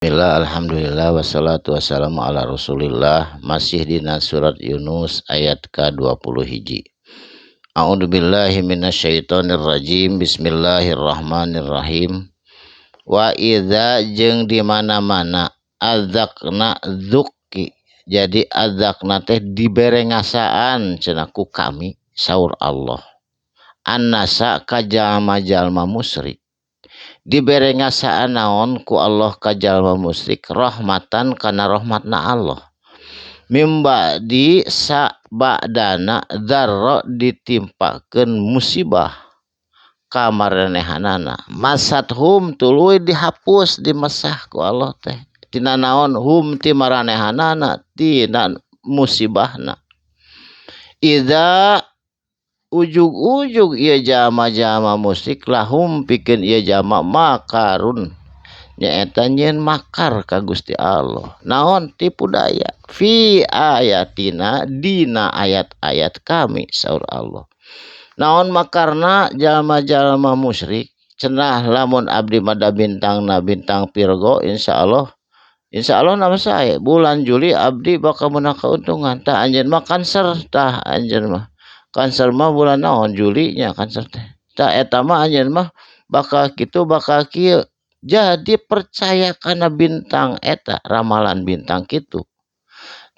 Bismillah, alhamdulillah, wassalatu wassalamu ala rasulillah. Masih dina surat Yunus ayat ka-20 hiji. A'udzubillahi minasyaitonirrajim. Bismillahirrahmanirrahim. Wa idza jeung di mana-mana adzaqna dzuki. Jadi adzaqna teh dibere ngasaan cenah ku kami saur Allah. Annasa ka jalma-jalma musyrik. Dibere ngasaan naon ku Allah ka jalma musyrik rahmatan kana rahmatna Allah. Mim ba'di sabadana dzarra ditimpakeun musibah ka maranehanana. Masathum tuluy dihapus dimesah ku Allah teh. Tina naon hum ti maranehanana tina musibahna. Idza ujug-ujug ieu jalma-jalma musyrik lahum pikeun ieu jalma makarun nyaeta nyieun makar ka Gusti Allah. Naon tipu daya fi ayatina dina ayat-ayat kami saur Allah. Naon makarna jalma-jalma musyrik cenah lamun abdi mah da bintangna bintang Virgo insyaallah insyaallah nama saya bulan Juli abdi bakal menang keuntungan. Tah anjeun mah kanser, tah anjeun mah kanser mah bulan naon Juli nya kanser teh. Tah eta mah anjeun mah bakal kitu bakal kieu. Jadi percaya kana bintang eta ramalan bintang kitu.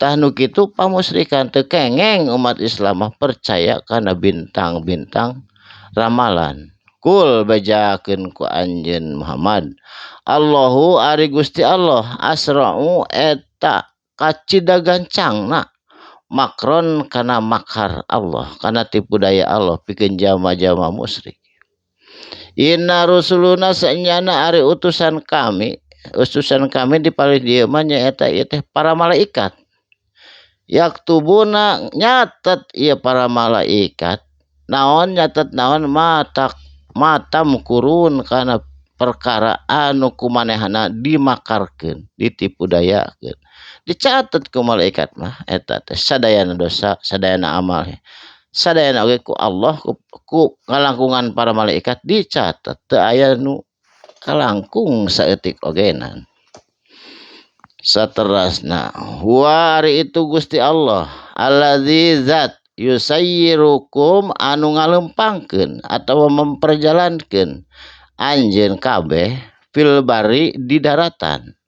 Tah nu kitu pamusrikan teu kengeng umat Islam mah percaya kana bintang-bintang ramalan. Kul bejakeun ku anjeun Muhammad. Allahu ari Gusti Allah asra'u eta kacida gancangna makron kana makar Allah kana tipu daya Allah pikeun jalma-jalma musyrik. Inna rusuluna sanyana ari utusan kami di palih dieu mah nyaeta ieu teh para malaikat. Yaktubuna nyatet ieu para malaikat naon nyatet naon matak matam kurun kana perkara anu kumanehana dimakarkeun ditipu dayakeun. Dicatet ku malaikat mah eta teh sadayana dosa sadayana amal sadayana oge ku Allah ku kalangkungan para malaikat dicatet teu aya nu kalangkung saeutik ogenan. Saterasna huwa ari itu Gusti Allah allazi zat yusayyirukum anu ngalempangkeun atawa memperjalankeun anjeun kabeh fil bari di daratan.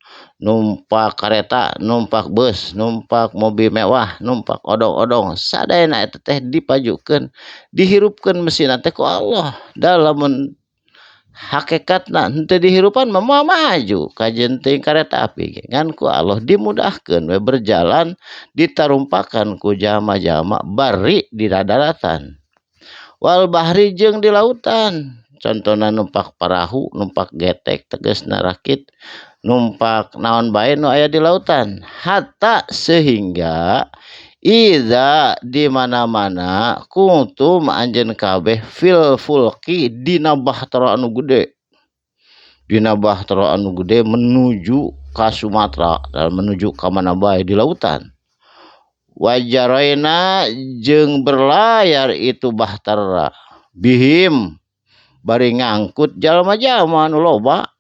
Numpak kareta, numpak bus, numpak mobil mewah, numpak odong-odong, sadayana eta teh dipajukeun, dihirupkeun mesinna teh ku Allah. Dalamun hakikatna henteu dihirupan mah moal maju kajeun teuing kareta api ge. Ngan ku Allah dimudahkeun we berjalan ditarumpakan ku jalma-jalma bari di daratan. Wal bahri jeung di lautan. Contohna numpak parahu, numpak getek tegasna rakit, numpak naon bae nu aya di lautan. Hatta sehingga idza di mana-mana kuntum anjeun kabeh fil fulki dina bahtera anu gede. Dina bahtera anu gede menuju ka Sumatera, menuju ka mana bae di lautan. Wajaraina jeung berlayar itu bahtera bihim bari ngangkut jalma-jalma anu loba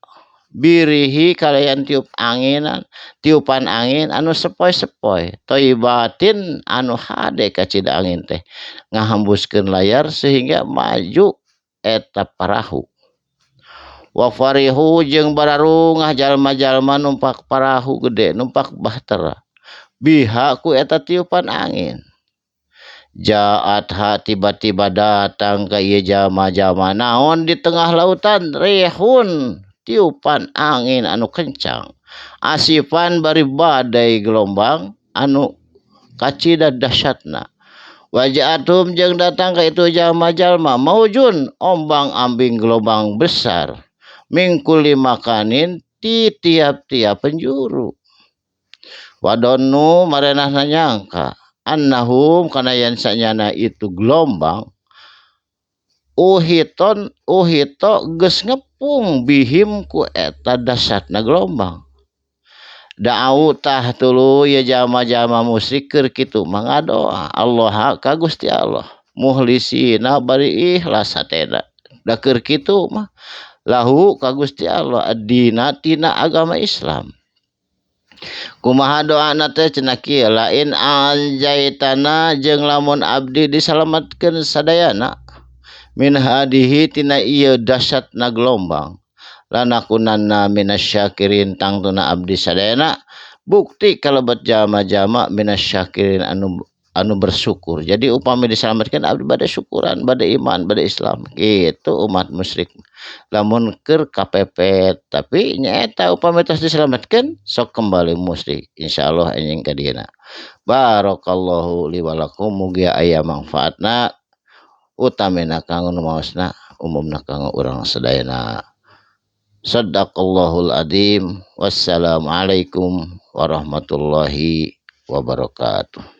birihi kalayan tiup anginan tiupan angin anu sepoi-sepoi toibatin anu hade kacida angin teh ngahembuskeun layar sehingga maju eta parahu. Wa farihu jeung bararungah jalma-jalma numpak parahu gede numpak bahtera biha ku eta tiupan angin. Jaat ha tiba-tiba datang ka ieu jalma-jalma naon di tengah lautan rihun tiupan angin anu kencang asifan bari badai gelombang anu kacida dahsyatna. Wajaatum jeung datang ka itu jalma-jalma maujun ombang-ambing gelombang besar mingkuli makanin ti tiap-tiap penjuru. Wadonu marenahna nyangka annahum kana yen sanyana itu gelombang uhiton uhito geus ngepung bihim ku eta dasatna gelombang. Da'au tah tuluy ye jalma-jalma musyrik keur kitu mangadoa Allah ka Gusti Allah muhlisina bari ikhlas hatena da keur kitu mah lahu ka Gusti Allah addina tina agama Islam. Kumaha doana teh cenah kieu lain anjaitana jeung lamun abdi disalametkeun sadayana min hadihi tina ieu dahsyatna gelombang lanakunanna minasyakirin tangtuna abdi sadayana bukti kalebet jalma-jalma minasyakirin anu bersyukur. Jadi upami diselamatkan abdi bade syukuran, bade iman, bade Islam gitu umat musyrik lamun keur kapepet. Tapi nyaeta upami tos diselamatkan sok kembali musyrik, insyaallah anjing ka dieuna. Barakallahu li wa lakum, mugia aya manfaatna utamina kanggo nu maosna, umumna kanggo urang sadayana. Sadaqallahul adzim. Wassalamualaikum warahmatullahi wabarakatuh.